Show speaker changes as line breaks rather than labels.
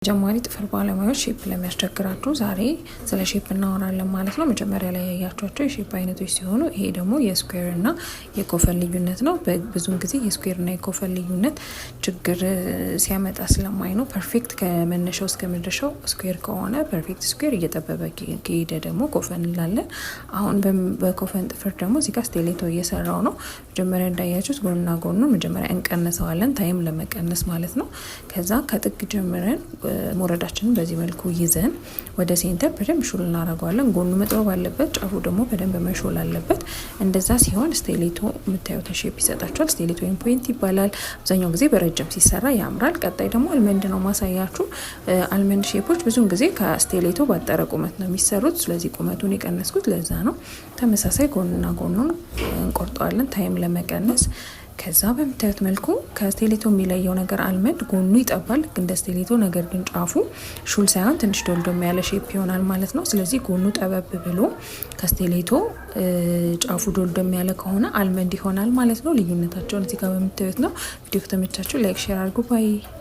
ጀማሪ ጥፍር ባለሙያዎች shape ለሚያስቸግራችሁ ዛሬ ስለ shape እናወራለን ማለት ነው። መጀመሪያ ላይ ያያችኋቸው የ shape አይነቶች ሲሆኑ ይሄ ደግሞ የ square እና የኮፈን ልዩነት ነው። ብዙውን ጊዜ የ square እና የኮፈን ልዩነት ችግር ሲያመጣ ስለማይ ነው። Perfect ከመነሻው እስከ መድረሻው square ከሆነ perfect square፣ እየጠበበ ከሄደ ደግሞ ኮፈን እንላለን። አሁን በኮፈን ጥፍር ደግሞ እዚህ ጋር stiletto እየሰራው ነው። መጀመሪያ እንዳያችሁት ጎንና ጎኑን መጀመሪያ እንቀንሰዋለን፣ time ለመቀነስ ማለት ነው። ከዛ ከጥግ ጀምረን ሞረዳችንን በዚህ መልኩ ይዘን ወደ center በደንብ ሹል እናደርገዋለን። ጎኑ መጥበብ አለበት፣ ጫፉ ደግሞ በደንብ መሾል አለበት። እንደዛ ሲሆን stiletto የምታዩትን shape ይሰጣቸዋል። Stiletto ወይም point ይባላል። አብዛኛው ጊዜ በረጅም ሲሰራ ያምራል። ቀጣይ ደግሞ almond ነው ማሳያችሁ። Almond shape ኦች ብዙውን ጊዜ ከ stiletto ባጠረ ቁመት ነው የሚሰሩት። ስለዚህ ቁመቱን የቀነስኩት ለዛ ነው። ተመሳሳይ ጎንና ጎኑን እንቆርጠዋለን time ለመቀነስ። ከዛ በምታዩት መልኩ ከ stiletto የሚለየው ነገር almond ጎኑ ይጠባል ልክ እንደ stiletto፣ ነገር ግን ጫፉ ሹል ሳይሆን ትንሽ ዶልዶም ያለ shape ይሆናል ማለት ነው። ስለዚህ ጎኑ ጠበብ ብሎ ከ stiletto ጫፉ ዶልዶም ያለ ከሆነ almond ይሆናል ማለት ነው። ልዩነታቸውን እዚህ ጋር በምታዩት ነው። ቪዲዮ ከተመቻችሁ like፣ share አድርጉ። Bye.